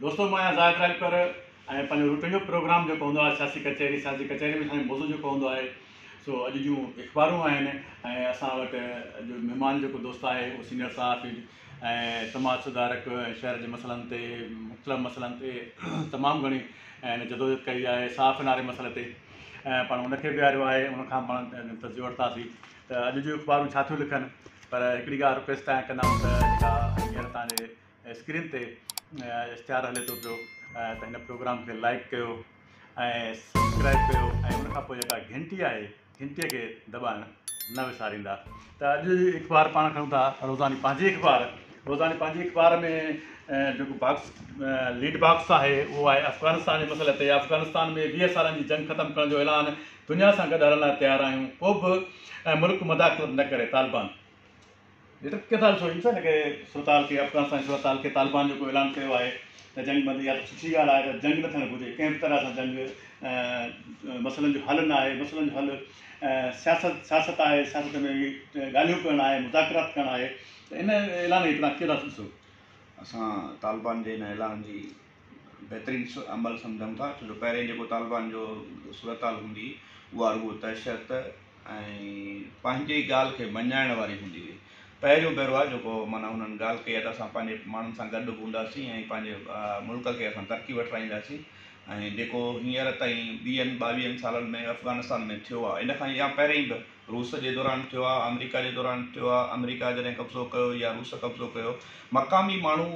دوستو مان آهيان زاهد راڄپر ۽ پنهنجو روٽين جو پروگرام جيڪو هوندو آهي سياسي ڪچهري سياسي ڪچهري ۾ اسان جو موضوع جيڪو هوندو آهي سو اڄ جون اخبارون آهن ۽ اسان وٽ اڄ مهمان جيڪو دوست آهي اهو سينئر صحافي ۽ سماج سڌارڪ ۽ شهر جي مسئلن تي مختلف مسئلن تي تمام گهڻي هن جدوجهد ڪئي آهي صحافين واري مسئلي تي ۽ پاڻ ان کي بيهاريو آهي ان کان پاڻ تجزيو وٺنداسين ته اڄ جون اخبارون ڇا ٿيون لکن پر هڪڙي ڳالهه رڪويسٽ آهي ڪندا آهيون ته جيڪا هينئر تان جي اسڪرين تي اشتهار هلي ٿو پيو ته هن پروگرام کي لائڪ ڪيو ۽ سبسڪرائب ڪيو ۽ ان کان پوء جيڪا گهنٽي آهي گهنٽي کي دٻائڻ نه وساريندا ته اڄ جي اخبار پاڻ کڻون ٿا روزاني پنهنجي اخبار روزاني پنهنجي اخبار ۾ جيڪو باڪس ليڊ باڪس آهي اهو آهي افغانستان جي مسئلي تي افغانستان ۾ 20 سالن جي جنگ ختم ڪرڻ جو اعلان دنيا سان گڏ هلڻ لاء تيار آهيون ڪو به ملڪ مداخلت نه ڪري طالبان ليڊر ڪيئن ٿا ڏسو هن کي صورتحال کي افغانستان جي صورتحال کي طالبان جيڪو اعلان ڪيو آهي ته جنگ بندي اها ته سٺي ڳالهه آهي ته جنگ نه ٿيڻ گهرجي ڪنهن به طرح سان جنگ مسئلن جو حل نه آهي مسئلن جو حل سياست سياست آهي سياست ۾ ڳالهيون ڪرڻ آهي مذاڪرات ڪرڻ آهي ته ان اعلان کي توهان ڪيئن ٿا ڏسو؟ اسان طالبان جي ان اعلان جي بهترين عمل سمجهون ٿا ڇو جو پهرين جيڪو طالبان جو صورتحال هوندي اها رڳو دهشت ۽ پنهنجي ڳالهه کي مڃائڻ واري هوندي هئي. پهريون ڀيرو آهي جيڪو معنيٰ هنن ڳالهه ڪئي آهي ته اسان پنهنجي ماڻهن سان گڏ به هونداسين ۽ پنهنجي ملڪ کي اسان ترقي وٺرائينداسين ۽ جيڪو هينئر تائين ويهن ٻاويهن سالن ۾ افغانستان ۾ ٿيو آهي ان کان يا پهرين به روس جي دوران ٿيو آهي آمريڪا جي دوران ٿيو آهي آمريڪا جڏهن قبضو ڪيو يا روس قبضو ڪيو مقامي ماڻهو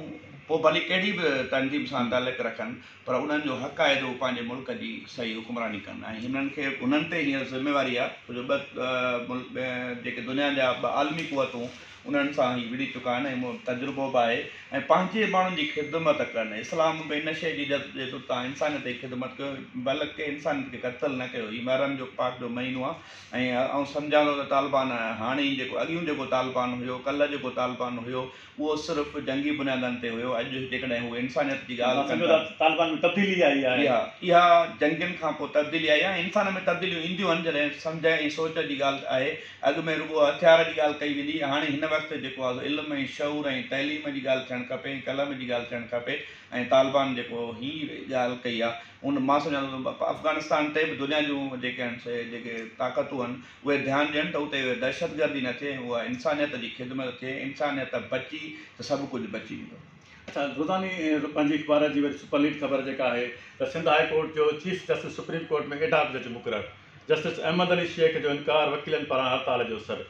پوء ڀلي ڪهڙي به تنظيم سان تعلق رکن پر انهن جو حق آهي ته هو پنهنجي ملڪ جي صحيح حڪمراني ڪن ۽ هنن کي انهن تي هينئر ذميواري آهي ڇو جو ٻه ملڪ جيڪي دنيا جا ٻه عالمي قوتون انهن سان هي وڙهي چڪا آهن ۽ تجربو به آهي ۽ پنهنجي ماڻهن جي خدمت ڪن اسلام به ان شيء جي اجازت ڏئي ٿو ته توهان انسانيت جي خدمت ڪيو بلڪه انسانيت کي قتل نه ڪيو هي محرم جو پاڪ جو مهينو آهي ۽ آئون سمجهان ٿو ته طالبان هاڻي جيڪو اڳيون جيڪو طالبان هيو ڪلهه جيڪو طالبان هيو اهو صرف جنگي بنيادن تي هيو، اڄ جيڪڏهن هو انسانيت جي ڳالهه ڪن ٿا. طالبان ۾ تبديلي آئي آهي. اها اها جنگين کان پوء تبديلي آئي آهي ۽ انسان ۾ تبديليون اينديون آهن جڏهن سمجهه ۽ سوچ جي ڳالهه آهي. اڳ ۾ رڳو هٿيار جي ڳالهه ڪئي ويندي هئي، هاڻي هن وقت جيڪو آهي سو علم ۽ شعور ۽ تعليم جي ڳالهه ٿيڻ کپي ۽ قلم جي ڳالهه ٿيڻ کپي ۽ طالبان جيڪو هي ڳالهه ڪئي آهي ان مان سمجهان ٿو ته افغانستان تي به دنيا جون جيڪي آهن سي جيڪي طاقتون آهن اهي ڌيان ڏين ته اتي دهشتگردي نه ٿئي ۽ اها انسانيت جي خدمت ٿئي، انسانيت بچي ته سڀ ڪجهه بچي ويندو. اڇا روزاني پنهنجي اخبار جي وري سپر ليڊ خبر جيڪا آهي ته سنڌ هاء ڪورٽ جو chief justice supreme court ۾ ad hoc جج مقرر، جسٽس احمد علي شيخ جو انڪار، وڪيلن پاران هڙتال جو سڏ.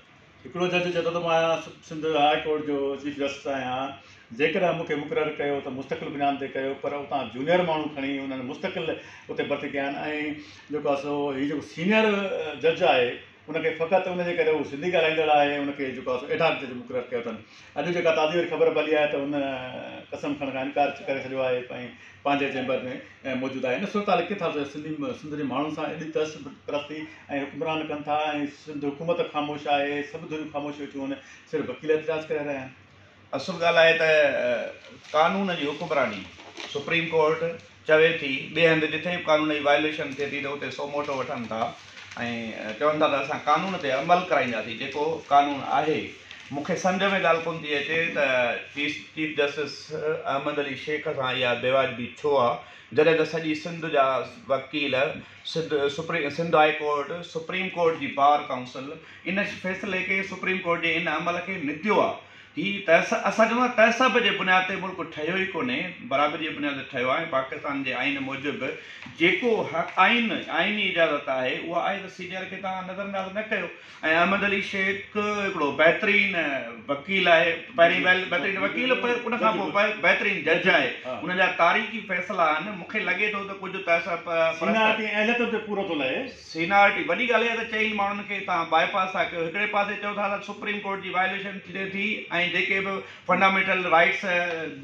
هڪڙو جج چئي ٿو ته مان سنڌ هاء ڪورٽ جو چيف جسٽس آهيان، جيڪڏهن مون کي مقرر ڪيو ته مستقل بنياد تي ڪيو پر اتان جونيئر ماڻهو کڻي انهن مستقل اتي ڀرتي ڪيا آهن ۽ جيڪو آهي سو هي جيڪو سينئر جج آهي ان کي فقط ان جي ڪري هو سنڌي ڳالهائيندڙ آهي ان کي جيڪو آهي سو ايڊهاڪ جج مقرر ڪيو اٿن. اڄ جيڪا تازي وري خبر پئي آهي ته هن قسم کڻڻ کان انڪار ڪري ڇڏيو آهي ۽ پنهنجي چيمبر ۾ موجود آهي. ان صورتحال ڪيئن ٿا سگهي سنڌي سنڌ جي ماڻهن سان ايڏي تعصب پرستي ۽ حڪمران ڪن ٿا ۽ سنڌ حڪومت خاموش آهي سڀ ڌريون خاموش ويٺيون آهن صرف وڪيل احتجاج ڪري رهيا آهن. اصل ڳالهه آهي ته قانون جي حڪمراني سپريم ڪورٽ چوي ٿي ٻئي هنڌ جٿي به قانون جي وائليشن ٿئي ٿي ته اتي سوموٽو وٺن ٿا ۽ چون ٿا ته اسان قانون تي عمل ڪرائينداسين جيڪو قانون آهي مون کي سمجهه ۾ ڳالهه ڪونه ٿي اچي ته چيف جسٽس احمد علي شيخ سان اها بيواجبي ڇو آ جڏهن ته سڄي سنڌ جا وڪيل Sindh Sindh high court supreme court جي بار ڪائونسل ان فيصلي کي سپريم ڪورٽ جي ان عمل کي نديو آ هي اسان چون ٿا تعصب جي بنياد تي ملڪ ٺهيو ئي ڪونهي برابري جي بنياد تي ٺهيو آهي ۽ پاڪستان جي آئين موجب جيڪو آئين آئيني اجازت آهي اها آهي ته سينيئر کي توهان نظرانداز نه ڪيو ۽ احمد علي شيخ هڪڙو بهترين وڪيل آهي پهرين بهترين وڪيل ان کان پوء بهترين جج آهي ان جا تاريخي فيصلا آهن مون کي لڳي ٿو ته ڪجهه تعصب پرست سينارٽي اهليت تي پورو ٿو لهي. سينارٽي وڏي ڳالهه اها ته چئن ماڻهن کي توهان باء پاس ٿا ڪيو هڪڙي پاسي چئو ٿا ته سپريم ڪورٽ جي وائليشن ٿئي ٿي ۽ جيڪي به فنڊامينٽل رائيٽس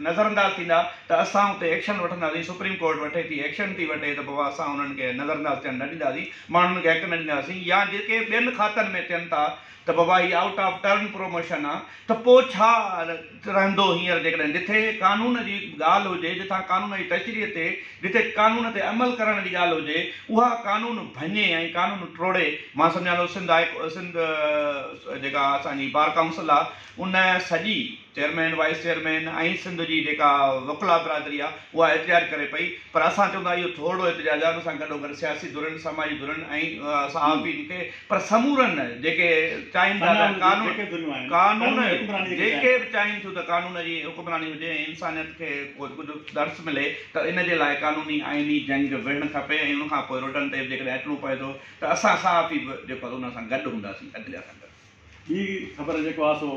نظرانداز ٿيندا ته اسان اتي ايڪشن وٺنداسين سپريم ڪورٽ وٺي ٿي ايڪشن ٿي وٺي ته بابا اسان انهن کي نظرانداز ٿيڻ نه ڏينداسين ماڻهن کي حق نه ڏينداسين يا جيڪي ٻين کاتن ۾ ٿين ٿا ته بابا هي آئوٽ آف ٽرن پروموشن آ ته پوء ڇا رهندو هينئر جيڪڏهن جٿي قانون جي ڳالهه هجي جتان قانون جي تشريح ٿئي جتي قانون تي عمل ڪرڻ جي ڳالهه هجي اها قانون ڀڃي ۽ قانون ٽوڙي مان سمجهان ٿو سنڌ هاء سنڌ جيڪا اسان جي بار ڪائونسل آ ان سڄي چيئرمين، وائيس چيئرمين ۽ سنڌ جي جيڪا وڪلا برادري آهي اها احتجاج ڪري پئي پر اسان چئون ٿا اهو ٿورڙو احتجاج آهي ان سان گڏوگڏ سياسي ڌرين، سماجي ڌرين ۽ صحافين کي پر سمورن جيڪي چاهين ٿا ته قانون قانون جيڪي به چاهين ٿيون ته قانون جي حڪمراني هجي ۽ انسانيت کي ڪجهه درس ملي ته ان جي لاء قانوني آئيني جنگ وڙهڻ کپي ۽ ان کان پوء روڊن تي به جيڪڏهن اچڻو پوي ٿو ته اسان صحافي به جيڪو آهي ان سان گڏ هونداسين عدليه سان گڏ. ٻي خبر جيڪو آهي سو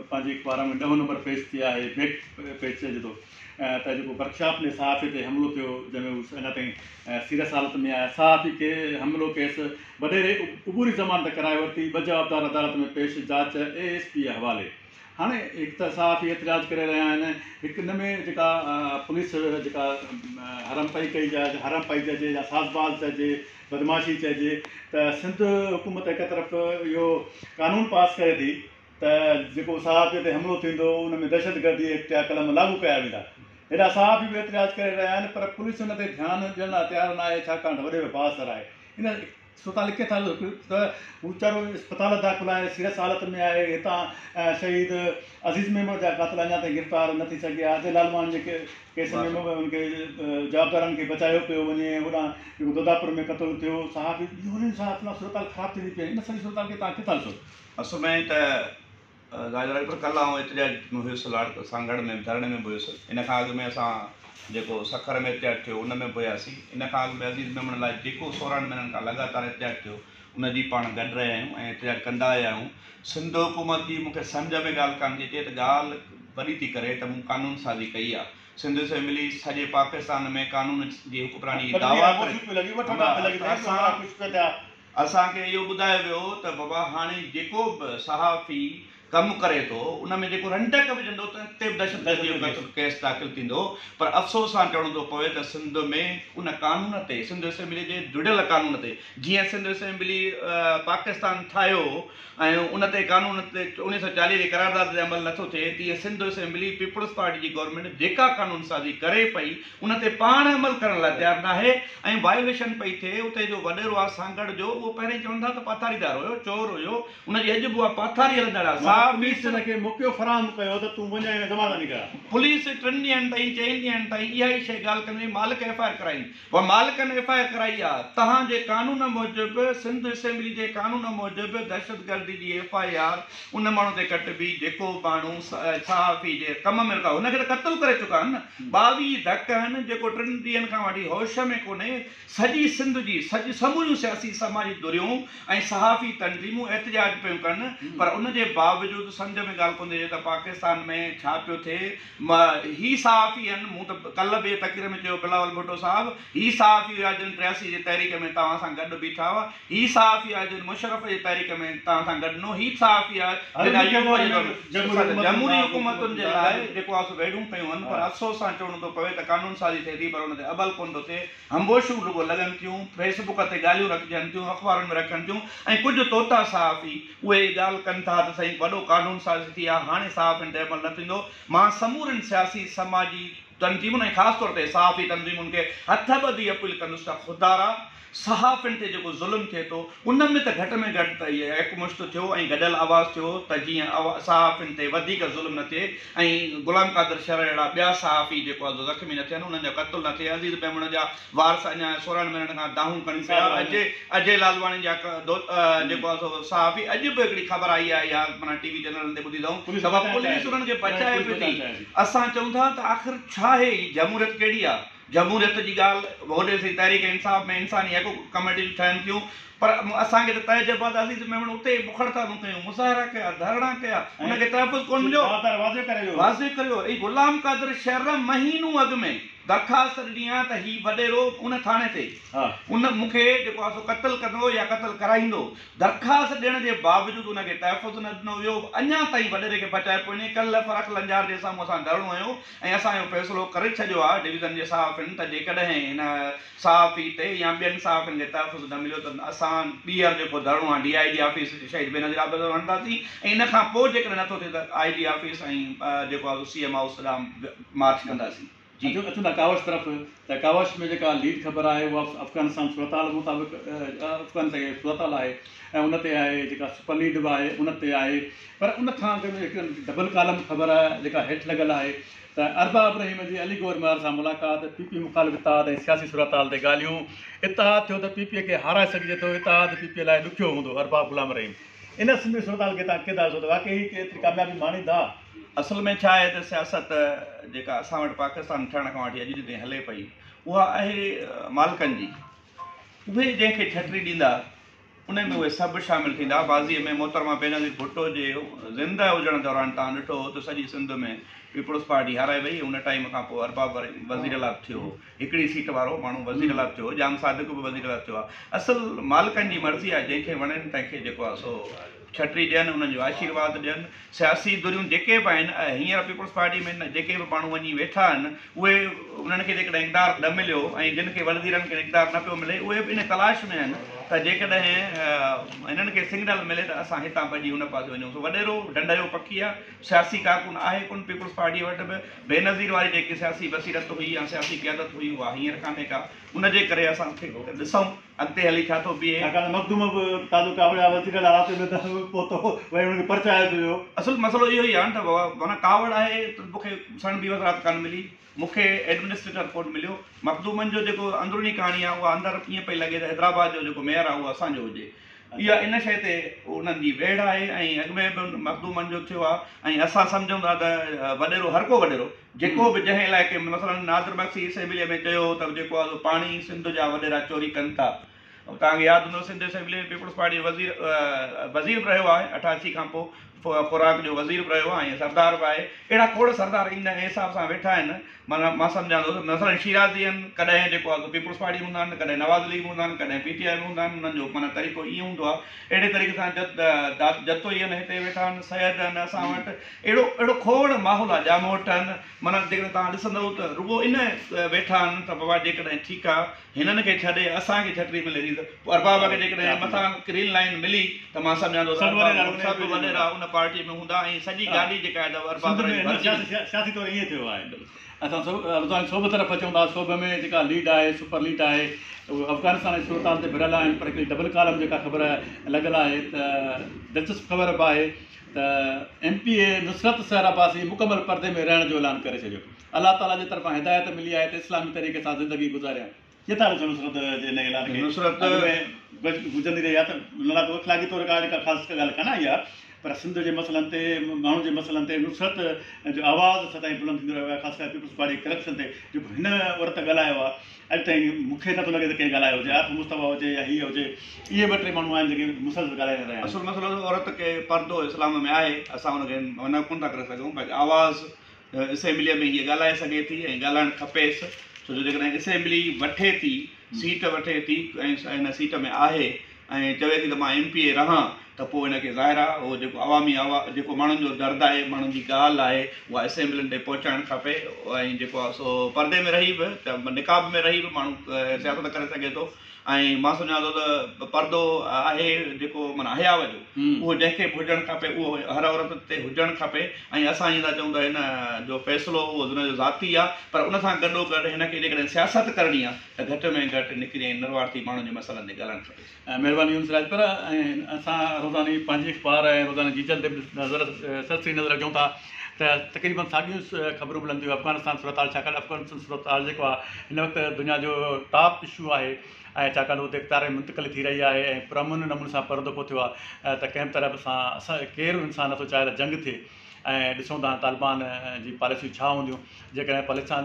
پنهنجي اخبار ۾ ڏهون نمبر پيج تي آهي بيڪ پيج چئجي ٿو ته جيڪو ورڪشاپ ۾ صحافي تي حملو ٿيو جنهن ۾ هو اڃا تائين سيريس حالت ۾ آهي صحافي کي حملو ڪيس وڏيري عبوري ضمانت ڪرائي ورتي ٻه جوابدار عدالت ۾ پيش جاچ اي ايس پي حوالي هاڻي هڪ ته صحافي احتجاج ڪري رهيا آهن هڪ ان ۾ جيڪا پوليس جيڪا حرم پئي ڪئي جا حرم پئي چئجي يا ساز باز چئجي بدمعاشي چئجي ته سنڌ حڪومت هڪ طرف اهو قانون پاس ڪري ٿي ته جيڪو صحافي تي حملو ٿيندو ان ۾ دهشتگردي ايڪٽ جا قلم لاڳو ڪيا ويندا هيڏا صحافي به احتجاج ڪري رهيا آهن پر پوليس ان تي ڌيان ڏيڻ لاء تيار ناهي ڇاڪاڻ ته وڏيرو بااثر آهي ان اسپتال ڪٿي ٿا ته هو ويچارو اسپتال داخل آهي سيريس حالت ۾ آهي هتان شهيد عزيز ميمڻ جا قاتل اڃا تائين گرفتار نه ٿي سگهيا اجي لالواڻي جي ڪيس ۾ به ان کي جوابدارن کي بچايو پيو وڃي هوڏانهن جيڪو دوداپور ۾ قتل ٿيو صحافي انهن صحافين لاء صورتحال خراب ٿيندي پئي ان سڄي صورتحال کي توهان ڪٿي ٿا ڏسو؟ اصل ۾ ته ظاهر آهي پر ڪلهه آئون احتجاج ۾ هيس لاڙ سانگهڙ ۾ ڌرڻي ۾ به هيس ان کان اڳ ۾ اسان جيڪو سکر ۾ احتجاج ٿيو ان ۾ به هياسين ان کان اڳ ۾ عزيز ميمڻ لاء جيڪو 16 مهينن کان لڳاتار احتجاج ٿيو ان جي پاڻ گڏ رهيا آهيون ۽ احتجاج ڪندا آيا آهيون سنڌ حڪومت جي مون کي سمجهه ۾ ڳالهه ڪانه ٿي اچي ته ڳالهه وڏي ٿي ڪري ته مون قانون سازي ڪئي آهي سنڌ اسيمبلي سڄي پاڪستان ۾ قانون جي حڪمراني جي دعويٰ ڪري اسان کي اهو ٻڌايو ويو ته بابا هاڻي جيڪو به صحافي ڪم ڪري ٿو ان ۾ جيڪو رنڊڪ وجهندو تنهن تي به دهشتگردي جو قتل ڪيس داخل ٿيندو پر افسوس سان چوڻو ٿو پوي ته سنڌ ۾ ان قانون تي سنڌ اسيمبلي جي جڙيل قانون تي جيئن سنڌ اسيمبلي پاڪستان ٺاهيو ۽ ان تي قانون تي 1940 جي قرارداد تي عمل نٿو ٿئي تيئن سنڌ اسيمبلي پيپلز پارٽي جي گورنمينٽ جيڪا قانون سازي ڪري پئي ان تي پاڻ عمل ڪرڻ لاء تيار ناهي ۽ وايوليشن پئي ٿئي اتي جو وڏيرو آهي سانگهڙ جو اهو پهرين چون ٿا ته پاٿاريدار هيو چور هيو ان جي اڄ به اها پاٿاري هلندڙ آهي. سا پوليس هن کي موقعو فراهم ڪيو ته تون وڃ ۽ زمانه نڪرا. پوليس ٽن ڏينهن تائين چئن ڏينهن تائين اها ئي شيء ڳالهه ڪندي رهي مالڪ ايف I R ڪرائين و مالڪن ايف I R ڪرائي آ تهان جي قانون موجب سنڌ اسيمبلي جي قانون موجب دهشتگردي جي ايف I R ان ماڻهو تي ڪٽبي جيڪو ماڻهو صحافي جي ڪم ۾ رکا هن کي ته قتل ڪري چڪا آهن نه 22 ڌڪ آهن جيڪو ٽن ڏينهن کان وٺي هوش ۾ ڪونهي سڄي سنڌ جي سڄي سموريون سياسي سماجي ڌريون ۽ صحافي تنظيمون احتجاج پيون ڪن پر ان جي باوجود سمجهه ۾ ڳالهه ڪونه ٿي اچي ته پاڪستان ۾ ڇا پيو ٿئي هي صحافي آهن مون ته ڪلهه به تقرير ۾ چيو بلاول ڀٽو صاحب هي صحافي هيا جن 83 جي تحريڪ ۾ توهان سان گڏ بيٺا هئا هي صحافي آهي جن مشرف جي تحريڪ ۾ توهان سان گڏ نه هي صحافي آهي جن ايوب جي دور ۾ جمهوري حڪومتن جي لاء جيڪو آهي سو ويڙهون ڪيون آهن پر افسوس سان چوڻو ٿو پوي ته قانون سازي ٿئي ٿي پر ان تي عمل ڪونه ٿو ٿئي هنبوشون رڳو لڳن ٿيون، فيس بڪ تي ڳالهيون رکجن ٿيون، اخبارن ۾ رکن ٿيون ۽ ڪجهه طوطا صحافي اهي ڳالهه ڪن ٿا ته سائين وڏو قانون سازي ٿي آهي هاڻي صحافين تي عمل نه ٿيندو. مان سمورين سياسي سماجي تنظيمن ۽ خاص طور تي صحافي تنظيمن کي هٿ ٻڌي اپيل ڪندس ته خدارا صحافين تي جيڪو ظلم ٿئي ٿو ان ۾ ته گهٽ ۾ گهٽ ته هڪ مشت ٿيو ۽ گڏيل آواز ٿيو ته جيئن صحافين تي وڌيڪ ظلم نه ٿئي ۽ غلام قادر شر اهڙا ٻيا صحافي جيڪو آهي سو زخمي نه ٿين انهن جو قتل نه ٿئي عزيز ميمڻ جا وارث اڃا 16 مهينن کان دانهون کڻي پيا اجي اجي لالواڻي جا جيڪو آهي سو صحافي اڄ به هڪڙي خبر آئي آهي اها معنيٰ ٽي وي چينلن تي ٻڌي اٿئون ته پوليس انهن کي بچائي پئي ٿي اسان چئون ٿا ته آخر ڇا آهي هي جمهوريت ڪهڙي آهي جمهوريت جي ڳالهه هوڏي سين تحريڪ انصاف ۾ انساني حق ڪميٽيون ٺهن ٿيون پر اسان کي ته تعجب آهي ته عزيز ميمڻ اتي بک هڙتالون ڪيون، مظاهرا ڪيا، ڌرڻا ڪيا، ان کي تحفظ ڪونه مليو. واضح ڪريو اي غلام قادر شر مهينو اڳ ۾ درخواست ڏني آهي ته هي وڏيرو ان ٿاڻي تي ان مون کي جيڪو آهي سو قتل ڪندو يا قتل ڪرائيندو درخواست ڏيڻ جي باوجود ان کي تحفظ نه ڏنو ويو اڃا تائين وڏيري کي بچائي پيو وڃي ڪلهه فرخ لنجار جي سامهون اسان ڌرڻو هنيو ۽ اسان اهو فيصلو ڪري ڇڏيو آهي ڊويزن جي صحافين ته جيڪڏهن هن صحافي تي يا ٻين صحافين کي تحفظ نه مليو ته اسان ٻيهر جيڪو ڌرڻو آهي ڊي I جي آفيس شهيد بينظير آباد هڻنداسين ۽ ان کان پوء جيڪڏهن نٿو ٿئي ته آء جي آفيس ۽ جيڪو آهي سو سي ايم هائوس ڏانهن مارچ ڪنداسين. جي. اچون ٿا ڪاوش طرف ته ڪاوش ۾ جيڪا ليڊ خبر آهي اها افغانستان صورتحال مطابق افغانستان جي صورتحال آهي ۽ ان تي آهي جيڪا سپر ليڊ به آهي ان تي آهي پر ان کان اڳ ۾ هڪ ڊبل ڪالم خبر جيڪا هيٺ لڳل آهي ته ارباب ابراهيم جي علي گوهر مهر سان ملاقات، پي پي مخالف اتحاد ۽ سياسي صورتحال تي ڳالهيون، اتحاد ٿيو ته پي پي کي هارائي سگهجي ٿو، اتحاد پي پي لاء ڏکيو هوندو، ارباب غلام رحيم. ان سموري صورتحال کي توهان ڪيئن ٿا ڏسو ته واقعي هي ايتري ڪاميابي ماڻيندا؟ اصل ۾ ڇا آهي ته سياست جيڪا اسان وٽ پاڪستان ٺهڻ کان وٺي اڄ ڏينهن تائين هلي پئي اها آهي مالڪن جي، اهي جنهن کي ڇٽري ڏيندا انهي ۾ اهي سڀ شامل ٿيندا. ماضيء ۾ محترمه بينظير ڀٽو جي زنده هجڻ دوران توهان ڏٺو هو ته سڄي سنڌ ۾ پيپلز پارٽي هارائي وئي. ان ٽائيم کان پوء ارباب وزيراعليٰ به ٿيو هو. هڪڙي سيٽ وارو ماڻهو وزيراعليٰ به ٿيو هو. ڄام صادق به وزيراعليٰ ٿيو آهي. اصل مالڪن جي مرضي آهي جنهن کي وڻين تنهن کي جيڪو آهي سو ڇٽري ڏين، انهن جو آشيرواد ڏين. سياسي ڌريون جيڪي به آهن هينئر پيپلز پارٽي ۾ جيڪي به ماڻهو وڃي ويٺا آهن اهي انهن کي جيڪڏهن اقتدار نه مليو ۽ جن کي وزيرن کي اقتدار نه پيو ملي اهي به ان تلاش ۾ آهن ته جيڪڏهن هنن کي سگنل ملي ته اسان هتان ڀڄي هن پاسي وڃون. سو وڏيرو ڍنڍ جو پکي آهي، سياسي ڪارڪن آهي ڪونه. پيپلز پارٽي وٽ به بينظير واري جيڪي سياسي بصيرت هئي يا سياسي قيادت هئي اها هينئر ڪانهي ڪا. ان جي ڪري اسان کي ڏسون اڳتي هلي ڇا ٿو بيهي. ڇاڪاڻ ته مخدوم به تازو ڪاوڙيا وزير اعليٰ رات ۾ ته پهتو وري ان کي پرچايو به ويو. اصل مسئلو اهو ئي آهي نه ته بابا معنيٰ ڪاوڙ آهي ته مون کي سڻڀي وزارت ڪانه ملي، مون کي ايڊمنسٽريٽر ڪونه مليو. مخدومن جو جيڪو اندروني ڪهاڻي آهي اها اندر ائين پئي لڳي ته حيدرآباد جو جيڪو ميئر آهي اهو اسان جو هجي. اها ان شيء تي انهن جي ويڙهه آهي ۽ اڳ ۾ به مخدومن جو ٿيو آهي ۽ اسان سمجهون ٿا ته وڏيرو هر ڪو وڏيرو جيڪو به جنهن علائقي ۾ مثلا نادر مگسي اسيمبليء ۾ چيو هو ته جيڪو آهي سو پاڻي سنڌ جا وڏيرا چوري ڪن ٿا. توهان کي ياد هوندو سنڌ اسيمبليء ۾ پيپلز پارٽي جو وزير وزير به رهيو آهي 88 کان پوء خوراڪ جو وزير به رهيو آهي ۽ سردار به آهي. اهڙا کوڙ سردار ان حساب سان ويٺا آهن معنيٰ مان سمجهان ٿو ته مثلا شيرازي آهن ڪڏهن جيڪو آهي سو پيپلز پارٽي ۾ هوندا آهن ڪڏهن نواز ليگ ۾ هوندا آهن ڪڏهن پي ٽي آء ۾ هوندا آهن انهن جو معنيٰ طريقو ائين هوندو آهي اهڙي طريقي سان جتوئي آهن هتي ويٺا آهن سيد آهن اسان وٽ اهڙو اهڙو کوڙ ماحول آهي ڄاموٽ آهن معنيٰ جيڪڏهن توهان ڏسندؤ ته رڳو ان ويٺا آهن ته بابا جيڪڏهن ٺيڪ آهي هنن کي ڇڏي اسان کي ڇٽري ملي ٿي ته پوء ارباب کي جيڪڏهن مٿان گرين لائين ملي ته مان سمجهان ٿو ته ارباب سڀ وڏيرا ان پارٽي ۾ هوندا ۽ سڄي گاڏي جيڪا آهي ته ارباب سنڌ ۾ سياسي طور ائين ٿيو آهي. اسان روزاني سوڀ طرف اچون ٿا سوڀ ۾ جيڪا ليڊ آهي سپر ليڊ آهي اهو افغانستان جي صورتحال تي ڀريل آهن پر هڪڙي ڊبل ڪالم جيڪا خبر لڳل آهي ته دلچسپ خبر به آهي ته M P A Nusrat Sehar Abbasi مڪمل پردي ۾ رهڻ جو اعلان ڪري ڇڏيو. الله تعاليٰ جي طرفان هدايت ملي آهي ته اسلامي طريقي سان زندگي گذاريان. ڪيئن ٿا ڏسو نصرت جي ان اعلان کي؟ نصرت اڳ ۾ گجندي رهي آهي ته ان لاء ڪو اخلاقي طور ڪا اهڙي ڪا خاص ڳالهه ڪانه آئي آهي پر سنڌ جي مسئلن تي ماڻهن جي مسئلن تي نصرت جو آواز سدائين بلند ٿيندو رهيو آهي خاص ڪري پيپلز پارٽي ڪرپشن تي جيڪو هن عورت ڳالهايو آهي اڄ تائين مون کي نٿو لڳي ته ڪنهن ڳالهايو هجي، عارف مصطفيٰ هجي يا هيء هجي، اهي ٻه ٽي ماڻهو آهن جيڪي مسلسل ڳالهائيندا رهيا آهن. اصل مسئلو ته عورت کي پردو اسلام ۾ آهي، اسان ان کي منع ڪونه ٿا ڪري سگهون، باقي آواز اسيمبليء ۾ هيء ڳالهائي سگهي ٿي ۽ ڳالهائڻ کپيس، ڇو جو جيڪڏهن اسيمبلي وٺي ٿي، سيٽ وٺي ٿي ۽ ان سيٽ ۾ آهي ۽ چوي ٿي ته مان ايم پي اي رهان ته پوء ان کي ظاهر آهي اهو جيڪو عوامي آواز جيڪو ماڻهن جو درد آهي ماڻهن جي ڳالهه آهي اها اسيمبلين تائين پهچائڻ کپي ۽ جيڪو آهي سو پردي ۾ رهي به ته نقاب ۾ رهي به ماڻهو سياست ڪري سگهي ٿو ۽ مان سمجهان ٿو ته پردو آهي جيڪو معنيٰ حياء جو اهو جنهن کي به هجڻ کپي اهو هر عورت تي هجڻ کپي ۽ اسان ائين ٿا چئون ته هن جو فيصلو اهو هن جو ذاتي آهي پر ان سان گڏو گڏ هن کي جيڪڏهن سياست ڪرڻي آهي ته گهٽ ۾ گهٽ نڪري ۽ نروار ٿي ماڻهن جي مسئلن تي ڳالهائڻ کپي. مهرباني يونس راڄپر ۽ اسان روزاني پنهنجي اخبار ۽ روزاني جيجل تي به نظر سرسري نظر وجهون ٿا ته تقريبن ساڳيون خبرون ملن ٿيون افغانستان صورتحال ڇاڪاڻ افغانستان صورتحال جيڪو آهي هن وقت دنيا جو ٽاپ اشو آهي ۽ ڇاڪاڻ ته اتي اقتدار جي منتقلي ٿي رهي آهي ۽ پرامن نموني سان پهريون دفعو ٿيو آهي ته ڪنهن به طرح سان ڪير به انسان نٿو چاهي ته جنگ ٿئي ۽ ڏسون ٿا طالبان جي پاليسيون ڇا هونديون جيڪڏهن پاليسان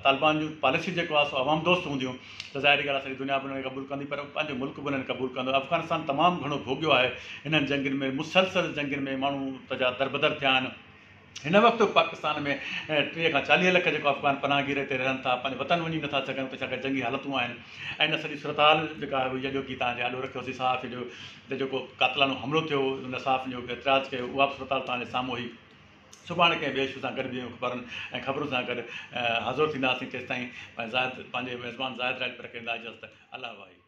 طالبان جون پاليسيون جيڪو آهي سو عوام دوست هونديون ته ظاهري ڳالهه آهي سڄي دنيا به انهن کي قبول ڪندي پر پنهنجو ملڪ به انهن کي قبول ڪندو افغانستان تمام گهڻو ڀوڳيو آهي انهن جنگين ۾ مسلسل جنگين ۾ ماڻهو ته جا دربدر ٿيا آهن هن وقت به پاڪستان ۾ 30 کان 40 لک جيڪو افغان پناهگير هتي رهن ٿا پنهنجي وطن وڃي نٿا سگهن اتي ڇاڪاڻ جنگي حالتون آهن ۽ ان سڄي صورتحال جيڪا هئي اڄوڪي توهان جي آڏو رکيوسين صحافي جو تي جيڪو قاتلاڻو حملو ٿيو ان صحافين جو اعتراض ڪيو اها به صورتحال توهان جي سامهون هئي. سڀاڻي ڪنهن ٻئي اشو سان گڏ ٻين اخبارن ۽ خبرن سان گڏ حاضر ٿينداسين تيستائين پنهنجي ميزبان زاهد راڄپر کي ڏيندا اجازت الله واهي.